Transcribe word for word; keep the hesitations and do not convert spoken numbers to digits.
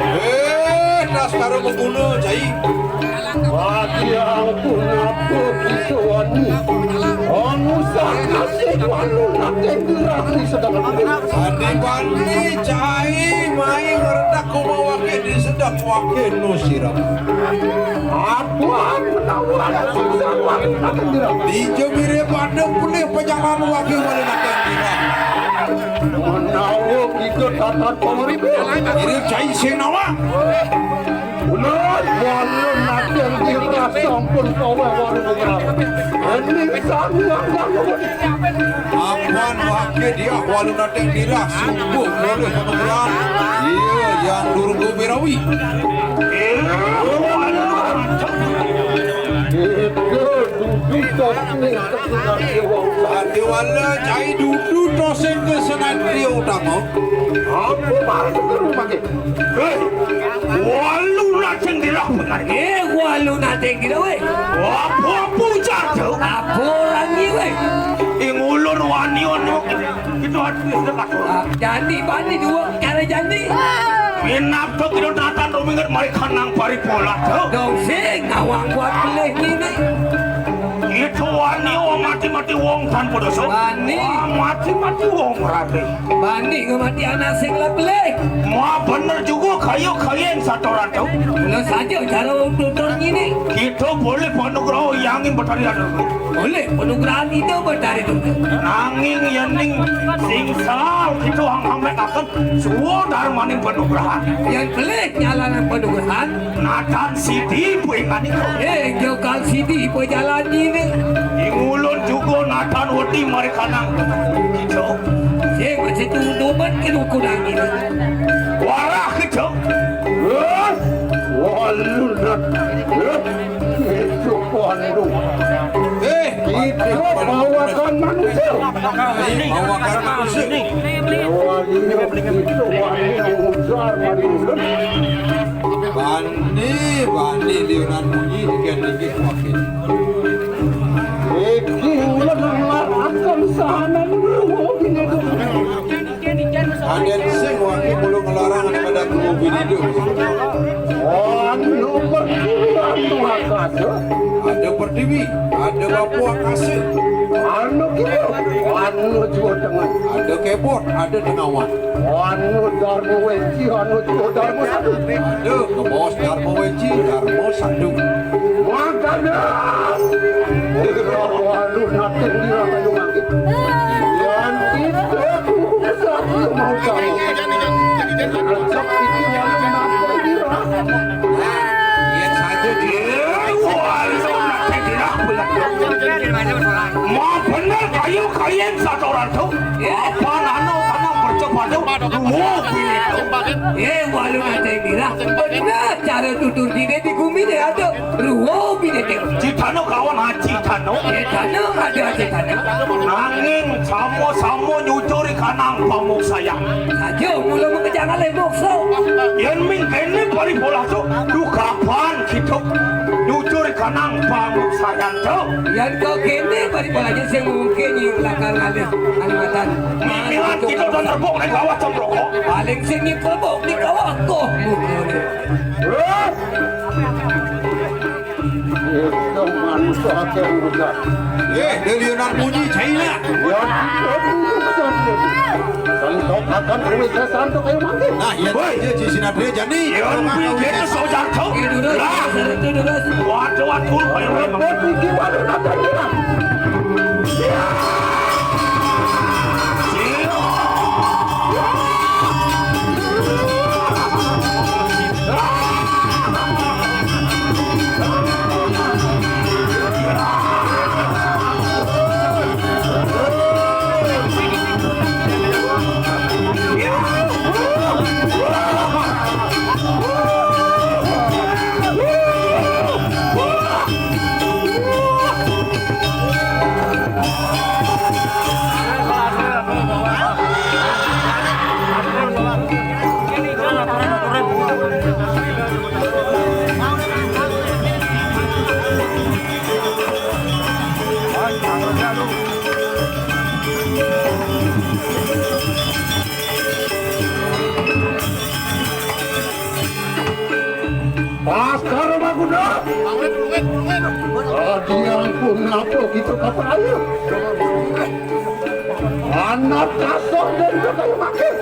Eh, das karo beguna, cai. Bagi aku napa kita wani. Anu sakasih walu nating dirati sedang. Adi bani, cai, mai ngeredak koma wakil di sedap wakil nu sirap. Apa menawa susah walu nating dirati. Di jemire pada pulih pejalan wakil walu nating dirati. Menawa kita tatat pangaribu. Iri cai sing nawa. Ulah, walu nating dirati sampun kaweh walu nating. Ini sanggup. Apan wakil dia walu nating dirati sungguh boleh kemudian. Iya, yang durga berawi. Itu duduk. Adi wala cai dudu to sing kesenatria utama. Apa barang itu rumah ke? Hei, walu nating dirati benar. Eh, walu nating dirati, weh. Apa puja tu? Apa lagi, weh? Ing ulun wani ono. Kita harus dekat. Ah, jani bani dua cara jani. Minap tu kita datang dua minggu mari kanang paripolah tu. Dong sing nawang buat pelih ini. Itu wani, oh, mati-mati wong tanpa dosa. Wani. Wah, mati-mati wong rabi. Bani ngamati anak sing lebih. Wah, bener juga kayu kayen satoran tu. Lo saja cara wong tutur ini. Kita boleh panugrah yang betari ada. Boleh panugrahan itu betari tu. Nanging yening sing sal kita hang amek akan suwo darmaning panugrahan. Yang pelih nyalanan panugrahan. Natan sidi buing manika. Eh, jokal sidi pejalan ini. Ing ulun juga natan wedi mari kanang. Kita. Sing masih tuduman ke dukunan ini. Warah kita. Eh, walu nat. Eh, itu pandu. Eh, kita bawakan manusia. Ini bawakan manusia. Dewa ini itu wani ujar manusia. Bani, bani liunan munyi dikit-dikit wakil. Iki ulah ngelarangkan sana menurut ini. Aden sing wani belum ngelarang pada kru binidu. Anu pertiwi anu akasa. Ada pertiwi, ada bapu akasa. Anu kiri, anu jua tengah. Ada kebot, ada tengawan. Anu Dharma Weci, anu Dharma Sadu. Aduh, kebos Dharma Weci, Dharma Sadu. Makanya, anu natin di rakyat mangkit. Yang itu aku besar mau kamu. Ajak itu yang mati di rakyat. Iya saja dia. Wah, lu natin di rakyat. Mau bener kayu kayen satu orang tuh. Apa nano tanam percobaan tuh? Mau pilih. Eh, walu nating dirah. Bener cara tutur dine di gumi deh ada. Ruwo bine deh. Citano kawan haji tano. Eh, tano ada aja tano. Nanging sama-sama nyucuri kanang pamuk sayang. Aja mula mengejangan lembok so. Yen ming kene paripolah so. Dukapan kita nyucuri kanang pamuk sayang so. Yan kau kene paripolah aja sing mungkin yang belakang alih alimatan. Mimilan kita dan terbok naik kawat cemproko. Paling sing nyipelbok di kawah koh muka. Itu manusia yang bukan. Eh, dari Yunan munyi China. Ya, santok akan kami santok kayu mangkir. Nah, iya, woi, iya, di sini ada jadi. Iya, mungkin kita sojar kau. Lah. Waduh, waduh, kayu mangkir. Buat bikin baru ada. Pasar Maguna. Adiang pun apa kita kapal air. Anak kasar dan kayu makin.